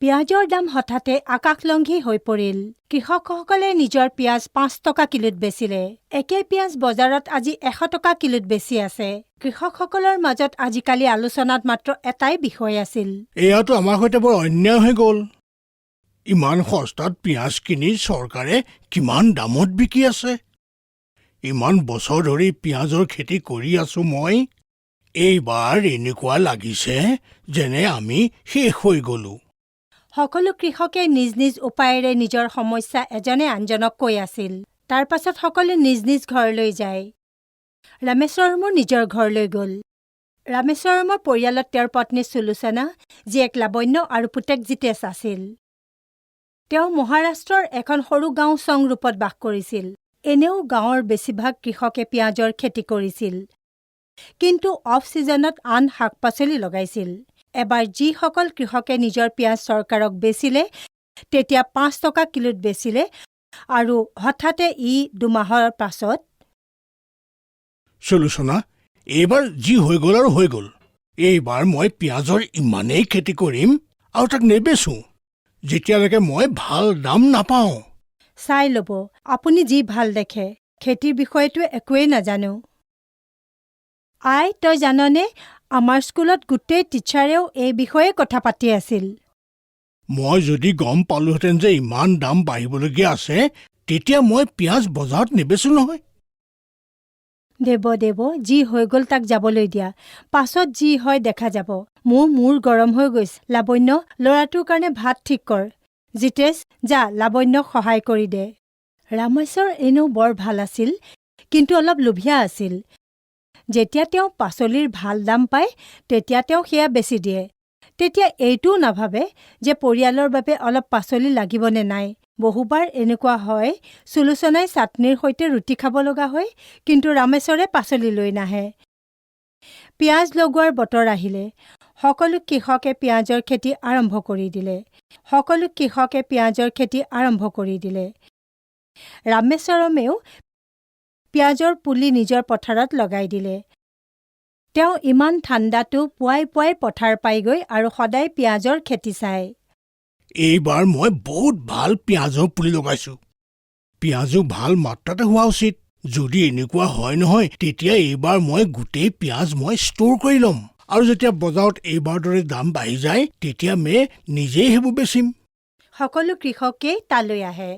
পিঁয়াজৰ দাম হঠাতে আকাশলংঘী হৈ পৰিল। কৃষকসকলে নিজৰ পিঁয়াজ 5 টকা কিলোত বেচিলে। একে পিঁয়াজ বজাৰত আজি 100 টকা কিলোত বেচি আছে। কৃষকসকলৰ মাজত আজিকালি আলোচনাত মাত্ৰ এটাই বিষয় আছিল। এয়াতো আমাৰ সৈতে বৰ অন্যায় হৈ গ'ল। ইমান সস্তাত পিঁয়াজ কিনি চৰকাৰে কিমান দামত বিকি আছে। ইমান বছৰ ধৰি পিঁয়াজৰ খেতি কৰি আছো মই। এইবাৰ এনেকুৱা লাগিছে যেনে আমি শেষ হৈ গ'লো। সকলো কৃষকে নিজ নিজ উপায়েৰে নিজৰ সমস্যা এজনে আনজনক কৈ আছিল। তাৰ পাছত সকলো নিজ নিজ ঘৰলৈ যায়। ৰামেশ্বৰমো নিজৰ ঘৰলৈ গ'ল। ৰামেশ্বৰমৰ পৰিয়ালত তেওঁৰ পত্নী সুলোচনা, জীয়েক লাৱণ্য আৰু পুতেক জিতেশ আছিল। তেওঁ মহাৰাষ্ট্ৰৰ এখন সৰু গাঁও চংৰূপত বাস কৰিছিল। এনেও গাঁৱৰ বেছিভাগ কৃষকে পিঁয়াজৰ খেতি কৰিছিল, কিন্তু অফ ছিজনত আন শাক পাচলি লগাইছিল। এবাৰ যিসকল কৃষকে নিজৰ পিঁয়াজ চৰকাৰক বেচিলে, তেতিয়া 5 টকা কিলোত বেচিলে আৰু হঠাতে ই 2 মাহৰ পাছত সুলোচনা, এইবাৰ যি হৈ গ'ল আৰু হৈ গ'ল। এইবাৰ মই পিঁয়াজৰ ইমানেই খেতি কৰিম আৰু তাক নেবেচোঁ, যেতিয়ালৈকে মই ভাল দাম নাপাওঁ। চাই ল'ব, আপুনি যি ভাল দেখে। খেতিৰ বিষয়েতো একোৱেই নাজানো। আই, তই জাননে, আমাৰ স্কুলত গোটেই টিচাৰেও এই বিষয়ে কথা পাতি আছিল। মই যদি গম পালোহেঁতেন যে ইমান দাম বাঢ়িবলগীয়া আছে, তেতিয়া মই পিঁয়াজ বজাৰত নেবেচো নহয়। দেৱ দেৱ, যি হৈ গ'ল তাক যাবলৈ দিয়া। পাছত যি হয় দেখা যাব। মোৰ মূৰ গৰম হৈ গৈছে। লাৱণ্য, ল'ৰাটোৰ কাৰণে ভাত ঠিক কৰ। জিতেশ, যা, লাৱণ্যক সহায় কৰি দে। ৰামেশ্বৰ এনেও বৰ ভাল আছিল, কিন্তু অলপ লোভীয়া আছিল। যেতিয়া তেওঁ পাচলিৰ ভাল দাম পায়, তেতিয়া তেওঁ সেয়া বেচি দিয়ে। তেতিয়া এইটোও নাভাবে যে পৰিয়ালৰ বাবে অলপ পাচলি লাগিবনে নাই। বহুবাৰ এনেকুৱা হয়, সুলোচনাই চাটনিৰ সৈতে ৰুটি খাব লগা হয়, কিন্তু ৰামেশ্বৰে পাচলি লৈ নাহে। পিঁয়াজ লগোৱাৰ বতৰ আহিলে। সকলো কৃষকে পিঁয়াজৰ খেতি আৰম্ভ কৰি দিলে। সকলো কৃষকে পিঁয়াজৰ খেতি আৰম্ভ কৰি দিলে। ৰামেশ্বৰমেও পিঁয়াজৰ পুলি নিজৰ পথাৰত লগাই দিলে। তেওঁ ইমান ঠাণ্ডাতো পুৱাই পুৱাই পথাৰ পায়গৈ আৰু সদায় পিঁয়াজৰ খেতি চায়। এইবাৰ মই বহুত ভাল পিঁয়াজৰ পুলি লগাইছো। পিঁয়াজো ভাল মাত্ৰাতে হোৱা উচিত। যদি এনেকুৱা হয় নহয়, তেতিয়া এইবাৰ মই গোটেই পিঁয়াজ মই ষ্ট'ৰ কৰি ল'ম আৰু যেতিয়া বজাৰত এইবাৰ দৰে দাম বাঢ়ি যায়, তেতিয়া মে নিজেই সেইবোৰ বেচিম। সকলো কৃষকেই তালৈ আহে।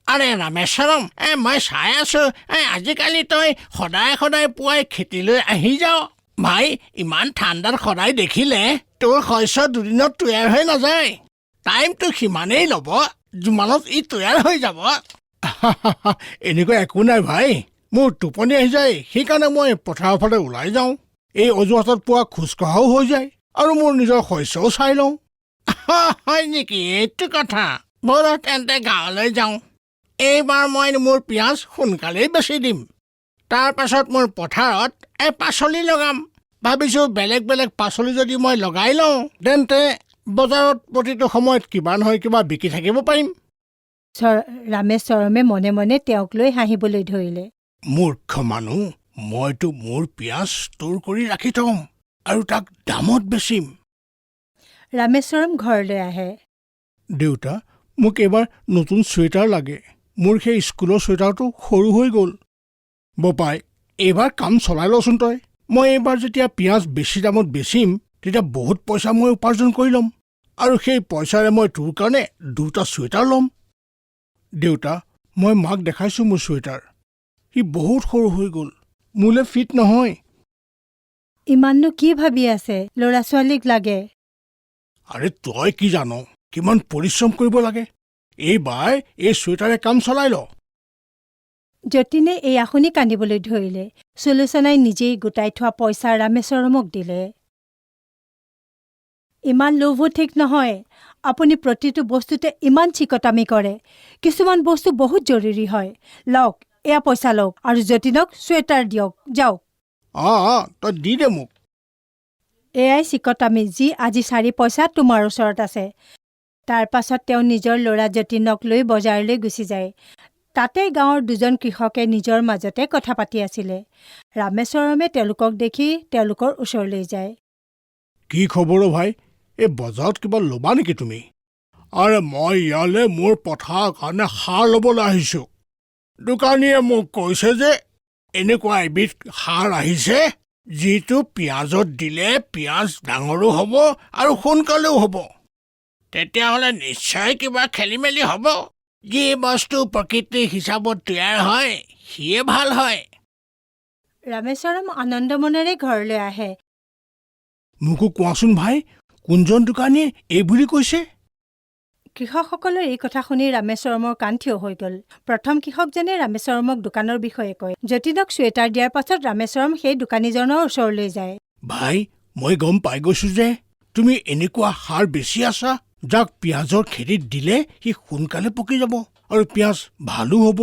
আৰে ৰামেশ্বৰম, মই চাই আছো, আজিকালি তই সদায় সদায় পুৱাই খেতিলৈ আহি যাৱ। ভাই, ইমান ঠাণ্ডাত সদায় দেখিলে তোৰ শস্য 2 দিনত তৈয়াৰ হৈ নাযায়। টাইমটো সিমানেই ল'ব যিমানত ই তৈয়াৰ হৈ যাব। এনেকুৱা একো নাই ভাই। মোৰ টোপনি আহি যায়, সেইকাৰণে মই পথাৰৰ ফালে ওলাই যাওঁ। এই অজুহাতত পুৱা খোজকঢ়াও হৈ যায় আৰু মোৰ নিজৰ শস্যও চাই লওঁ। হয় নেকি, এইটো কথা? ব'লা তেন্তে গাঁৱলৈ যাওঁ। এইবাৰ মই মোৰ পিঁয়াজ সোনকালেই বেচি দিম। তাৰ পাছত মোৰ পথাৰত এই পাচলি লগাম। ভাবিছোঁ, বেলেগ বেলেগ পাচলি যদি মই লগাই লওঁ, তেন্তে বজাৰত প্ৰতিটো সময়ত কিবা নহয় কিবা বিকি থাকিব পাৰিম। ৰামেশ্বৰমে মনে মনে তেওঁক লৈ হাঁহিবলৈ ধৰিলে। মূৰ্খ মানুহ, মইতো মোৰ পিঁয়াজ ষ্ট'ৰ কৰি ৰাখি থ'ম আৰু তাক দামত বেচিম। ৰামেশ্বৰম ঘৰলৈ আহে। দেউতা, মোক এইবাৰ নতুন চুৱেটাৰ লাগে। মোৰ সেই স্কুলৰ চুৱেটাৰটো সৰু হৈ গ'ল। বপাই, এইবাৰ কাম চলাই লচোন তই। মই এইবাৰ যেতিয়া পিঁয়াজ বেছি দামত বেচিম, তেতিয়া বহুত পইচা মই উপাৰ্জন কৰি ল'ম আৰু সেই পইচাৰে মই তোৰ কাৰণে দুটা চুৱেটাৰ ল'ম। দেউতা, মই মাক দেখাইছোঁ মোৰ চুৱেটাৰ। সি বহুত সৰু হৈ গ'ল, মোলৈ ফিট নহয়। ইমাননো কি ভাবি আছে? ল'ৰা ছোৱালীক লাগে। আৰে, তই কি জান কিমান পৰিশ্ৰম কৰিব লাগে? এইবাৰ এই চুৱেটাৰে কাম চলাই ল। যতীনে এয়া শুনি কান্দিবলৈ ধৰিলে। সুলোচনাই নিজেই গোটাই থোৱা পইচা ৰামেশ্বৰমক দিলে। ইমান লোভো ঠিক নহয়। আপুনি প্ৰতিটো বস্তুতে ইমান চিকতামি কৰে। কিছুমান বস্তু বহুত জৰুৰী হয়। লওক, এয়া পইচা লওক আৰু যতীনক চুৱেটাৰ দিয়ক, যাওক। অঁ, তই দি দে মোক। এয়াই চিকতামি, যি আজি 4 পইচা তোমাৰ ওচৰত আছে। তাৰ পাছত তেওঁ নিজৰ ল'ৰা যতীনক লৈ বজাৰলৈ গুচি যায়। তাতে গাঁৱৰ দুজন কৃষকে নিজৰ মাজতে কথা পাতি আছিলে। ৰামেশ্বৰমে তেওঁলোকক দেখি তেওঁলোকৰ ওচৰলৈ যায়। কি খবৰ অ' ভাই? এই বজাৰত কিবা ল'বা নেকি তুমি? আৰে মই ইয়ালৈ মোৰ পথাৰৰ কাৰণে সাৰ ল'বলৈ আহিছোঁ। দোকানীয়ে মোক কৈছে যে এনেকুৱা এবিধ সাৰ আহিছে যিটো পিঁয়াজত দিলে পিঁয়াজ ডাঙৰো হ'ব আৰু সোনকালেও হ'ব। তেতিয়াহ'লে নিশ্চয় কিবা খেলি মেলি হ'ব। যি বস্তু প্ৰকৃতিৰ হিচাপত তৈয়াৰ হয়, সিয়ে ভাল হয়। ৰামেশ্বৰম আনন্দ মনেৰে ঘৰলৈ আহে। মোকো কোৱাচোন ভাই, কোনজন দোকানীয়ে এই বুলি কৈছে? কৃষকসকলৰ এই কথা শুনি ৰামেশ্বৰমৰ কাণ থিয় হৈ গ'ল। প্ৰথম কৃষকজনে ৰামেশ্বৰমক দোকানৰ বিষয়ে কয়। যতীনক চুৱেটাৰ দিয়াৰ পাছত ৰামেশ্বৰম সেই দোকানীজনৰ ওচৰলৈ যায়। ভাই, মই গম পাই গৈছো যে তুমি এনেকুৱা সাৰ বেচি আছা যাক পিঁয়াজৰ খেতিত দিলে সি সোনকালে পকি যাব আৰু পিঁয়াজ ভালো হ'ব।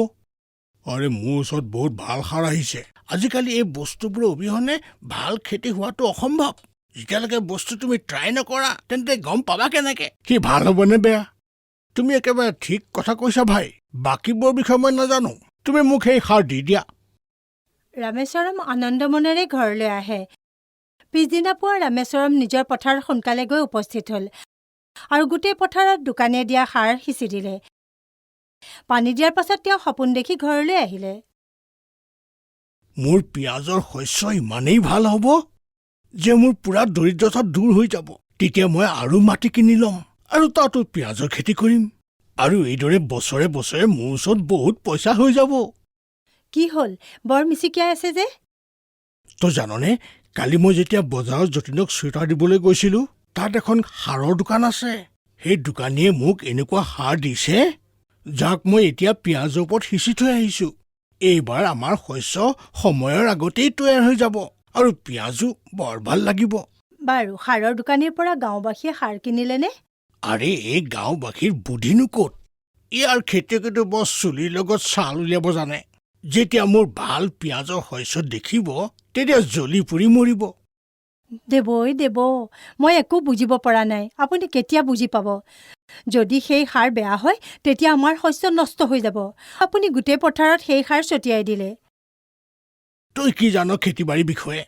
আৰে, মোৰ ওচৰত বহুত ভাল সাৰ আহিছে। আজিকালি এই বস্তুবোৰৰ অবিহনে ভাল খেতি হোৱাটো অসম্ভৱ। যেতিয়ালৈকে বস্তু তুমি ট্ৰাই নকৰা, তেন্তে গম পাবা কেনেকে সি ভাল হ'বনে বেয়া? তুমি একেবাৰে ঠিক কথা কৈছা ভাই। বাকীবোৰৰ বিষয়ে মই নাজানো। তুমি মোক সেই সাৰ দি দিয়া। ৰামেশ্বৰম আনন্দ মনেৰে ঘৰলৈ আহে। পিছদিনা পুৱা ৰামেশ্বৰম নিজৰ পথাৰত সোনকালে গৈ উপস্থিত হ'ল আৰু গোটেই পথাৰত দোকানীয়ে দিয়া সাৰ সিঁচি দিলে। পানী দিয়াৰ পাছত তেওঁ সপোন দেখি ঘৰলৈ আহিলে। মোৰ পিঁয়াজৰ শস্য ইমানেই ভাল হ'ব যে মোৰ পূৰা দৰিদ্ৰতা দূৰ হৈ যাব। তেতিয়া মই আৰু মাটি কিনি ল'ম আৰু তাতো পিঁয়াজৰ খেতি কৰিম আৰু এইদৰে বছৰে বছৰে মোৰ ওচৰত বহুত পইচা হৈ যাব। কি হ'ল, বৰ মিচিকিয়াই আছে যে? তই জাননে, কালি মই যেতিয়া বজাৰত যতীনক চুৱেটাৰ দিবলৈ গৈছিলোঁ, তাত এখন সাৰৰ দোকান আছে। সেই দোকানীয়ে মোক এনেকুৱা সাৰ দিছে যাক মই এতিয়া পিঁয়াজৰ ওপৰত সিঁচি থৈ আহিছোঁ। এইবাৰ আমাৰ শস্য সময়ৰ আগতেই তৈয়াৰ হৈ যাব আৰু পিঁয়াজো বৰ ভাল লাগিব। বাৰু, সাৰৰ দোকানীৰ পৰা গাঁওবাসীয়ে সাৰ কিনিলেনে? আৰে, এই গাঁওবাসীৰ বুদ্ধিনো ক'ত? ইয়াৰ খেতিয়কেতো বৰ চুলিৰ লগত ছাল উলিয়াব জানে। যেতিয়া মোৰ ভাল পিঁয়াজৰ শস্য দেখিব, তেতিয়া জ্বলি পুৰি মৰিব। দেৱৈ দেৱ, মই একো বুজিব পৰা নাই। আপুনি কেতিয়া বুজি পাব? যদি সেই সাৰ বেয়া হয়, তেতিয়া আমাৰ শস্য নষ্ট হৈ যাব। আপুনি গোটেই পথাৰত সেই সাৰ ছটিয়াই দিলে। তই কি জান খেতি বাৰীৰ বিষয়ে?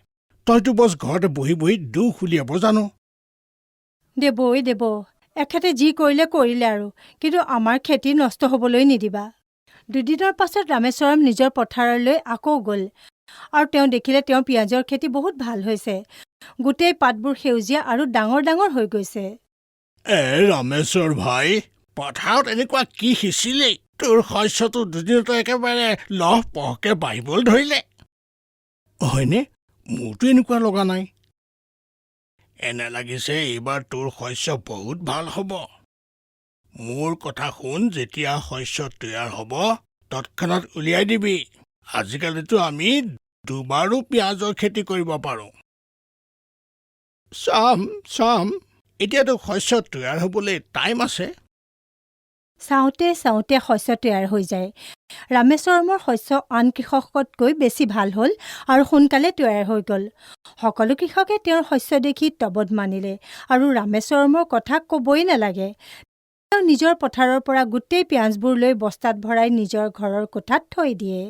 তইতো বছ ঘৰতে বহি বহি দুখ উলিয়াব জান। দেৱৈ দেৱ, এখেতে যি কৰিলে কৰিলে আৰু, কিন্তু আমাৰ খেতি নষ্ট হ'বলৈ নিদিবা। দুদিনৰ পাছত ৰামেশ্বৰম নিজৰ পথাৰলৈ আকৌ গ'ল আৰু তেওঁ দেখিলে তেওঁৰ পিঁয়াজৰ খেতি বহুত ভাল হৈছে। গোটেই পাতবোৰ সেউজীয়া আৰু ডাঙৰ ডাঙৰ হৈ গৈছে। এ ৰামেশ্বৰ ভাই, পথাৰত এনেকুৱা কি সিঁচিলি, তোৰ শস্যটো দুদিনতে একেবাৰে লহ পহকে বাঢ়িবলৈ ধৰিলে? হয়নে? মোৰতো এনেকুৱা লগা নাই। এনে লাগিছে এইবাৰ তোৰ শস্য বহুত ভাল হ'ব। মোৰ কথা শুন, যেতিয়া শস্য তৈয়াৰ হ'ব, তৎক্ষণাত উলিয়াই দিবি। আজিকালিতো আমি দুবাৰো পিঁয়াজৰ খেতি কৰিব পাৰোঁ। চাম চাম, এতিয়াতো শস্য তৈয়াৰ হ'বলৈ টাইম আছে। চাওঁতে চাওঁতে শস্য তৈয়াৰ হৈ যায়। ৰামেশ্বৰমৰ শস্য আন কৃষকতকৈ বেছি ভাল হ'ল আৰু সোনকালে তৈয়াৰ হৈ গ'ল। সকলো কৃষকে তেওঁৰ শস্য দেখি তবধ মানিলে আৰু ৰামেশ্বৰমৰ কথা ক'বই নালাগে। তেওঁ নিজৰ পথাৰৰ পৰা গোটেই পিঁয়াজবোৰ লৈ বস্তাত ভৰাই নিজৰ ঘৰৰ কোঠাত থৈ দিয়ে।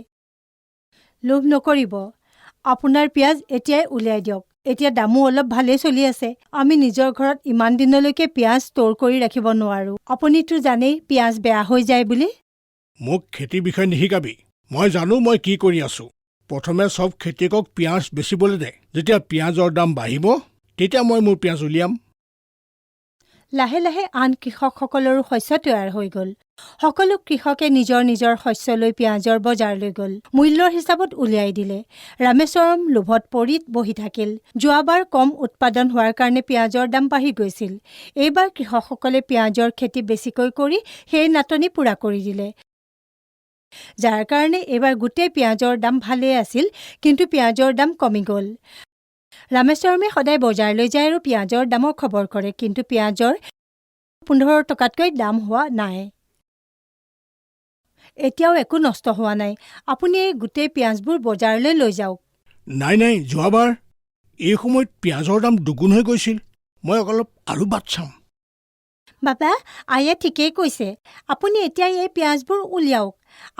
লোভ নকৰিব, আপোনাৰ পিঁয়াজ এতিয়াই উলিয়াই দিয়ক। এতিয়া দামো অলপ ভালেই চলি আছে। আমি নিজৰ ঘৰত ইমান দিনলৈকে পিঁয়াজ ষ্ট'ৰ কৰি ৰাখিব নোৱাৰোঁ। আপুনিতো জানেই পিঁয়াজ বেয়া হৈ যায় বুলি। মোক খেতিৰ বিষয়ে নিশিকাবি। মই জানো মই কি কৰি আছোঁ। প্ৰথমে চব খেতিয়কক পিঁয়াজ বেচিবলৈ দে। যেতিয়া পিঁয়াজৰ দাম বাঢ়িব, তেতিয়া মই মোৰ পিঁয়াজ উলিয়াম। লাহে লাহে আন কৃষকসকলৰো শস্য তৈয়াৰ হৈ গ'ল। সকলো কৃষকে নিজৰ নিজৰ শস্য লৈ পিঁয়াজৰ বজাৰলৈ গ'ল। মূল্যৰ হিচাপত উলিয়াই দিলে। ৰামেশ্বৰম লোভত পৰি বহি থাকিল। যোৱাবাৰ কম উৎপাদন হোৱাৰ কাৰণে পিঁয়াজৰ দাম বাঢ়ি গৈছিল। এইবাৰ কৃষকসকলে পিঁয়াজৰ খেতি বেছিকৈ কৰি সেই নাটনি পূৰা কৰি দিলে, যাৰ কাৰণে এইবাৰ গোটেই পিঁয়াজৰ দাম ভালেই আছিল, কিন্তু পিঁয়াজৰ দাম কমি গ'ল। ৰামেশ্বৰমে সদায় বজাৰলৈ যায় আৰু পিঁয়াজৰ দামৰ খবৰ কৰে, কিন্তু পিঁয়াজৰ 15 টকাতকৈ দাম হোৱা নাই। এতিয়াও একো নষ্ট হোৱা নাই। আপুনি এই গোটেই পিঁয়াজবোৰ বজাৰলৈ লৈ যাওক। নাই নাই, যোৱাবাৰ এই সময়ত পিঁয়াজৰ দাম দুগুণ হৈ গৈছিল। মই অলপ আৰু বাট চাম। বাবা, আয়ে ঠিকেই কৈছে। আপুনি এতিয়া এই পিঁয়াজবোৰ উলিয়াওক।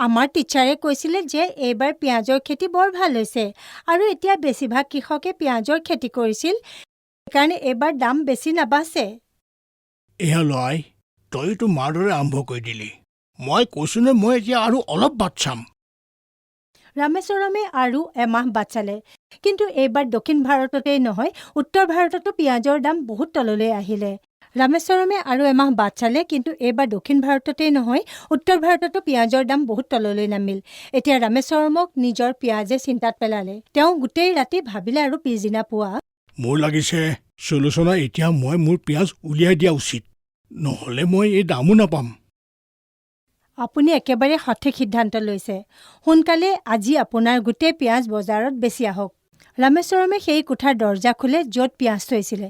আমাৰ টিচাৰে কৈছিলে যে এইবাৰ পিঁয়াজৰ খেতি বৰ ভাল হৈছে আৰু এতিয়া বেছিভাগ কৃষকে পিঁয়াজৰ খেতি কৰিছিল, সেইকাৰণে এইবাৰ দাম বেছি নাবাচে। এয়া ল আই, তইতো মাৰ দৰে আৰম্ভ কৰি দিলি। মই কৈছো নে, মই এতিয়া আৰু অলপ বাট চাম। ৰামেশ্বৰমে আৰু এমাহ বাট চালে, কিন্তু এইবাৰ দক্ষিণ ভাৰততেই নহয়, উত্তৰ ভাৰততো পিঁয়াজৰ দাম বহুত তললৈ আহিলে। ৰামেশ্বৰমে আৰু এমাহ বাট চালে, কিন্তু এইবাৰ দক্ষিণ ভাৰততেই নহয়, উত্তৰ ভাৰততো পিঁয়াজৰ দাম বহুত তললৈ নামিল। এতিয়া ৰামেশ্বৰমক নিজৰ পিঁয়াজে চিন্তাত পেলালে। তেওঁ গোটেই ৰাতি ভাবিলে আৰু পিছদিনা পুৱা মোৰ লাগিছে সুলোচনা, এতিয়া মই মোৰ পিঁয়াজ উলিয়াই দিয়া উচিত, নহ'লে মই এই দামো নাপাম। আপুনি একেবাৰে সঠিক সিদ্ধান্ত লৈছে। সোনকালে আজি আপোনাৰ গোটেই পিঁয়াজ বজাৰত বেচি আহক। ৰামেশ্বৰমে সেই কোঠাৰ দৰ্জা খোলে য'ত পিঁয়াজ থৈছিলে।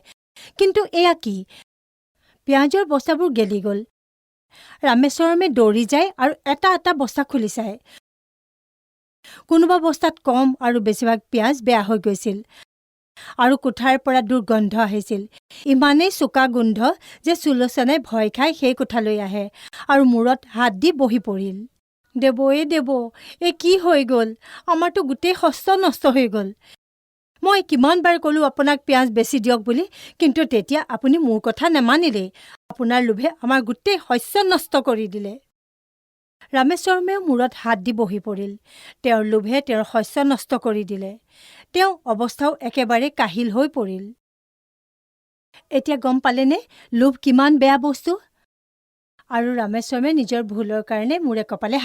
কিন্তু এয়া কি? পিঁয়াজৰ বস্তাবোৰ গেলি গ'ল। ৰামেশ্বৰমে দৌৰি যায় আৰু এটা এটা বস্তা খুলি চায়। কোনোবা বস্তাত কম আৰু বেছিভাগ পিঁয়াজ বেয়া হৈ গৈছিল আৰু কোঠাৰ পৰা দুৰ্গন্ধ আহিছিল। ইমানেই চোকা গোন্ধ যে সুলোচনাই ভয় খাই সেই কোঠালৈ আহে আৰু মূৰত হাত দি বহি পৰিল। দেৱ এ দেৱ, এই কি হৈ গ'ল? আমাৰতো গোটেই শস্য নষ্ট হৈ গ'ল। মই কিমানবাৰ ক'লোঁ আপোনাক পিঁয়াজ বেছি দিয়ক বুলি, কিন্তু তেতিয়া আপুনি মোৰ কথা নামানিলেই। আপোনাৰ লোভে আমাৰ গোটেই শস্য নষ্ট কৰি দিলে। ৰামেশ্বৰমেও মূৰত হাত দি বহি পৰিল। তেওঁৰ লোভে তেওঁৰ শস্য নষ্ট কৰি দিলে। তেওঁ অৱস্থাও একেবাৰে কাহিল হৈ পৰিল। এতিয়া গম পালেনে লোভ কিমান বেয়া বস্তু? আৰু ৰামেশ্বৰমে নিজৰ ভুলৰ কাৰণে মূৰে কপালে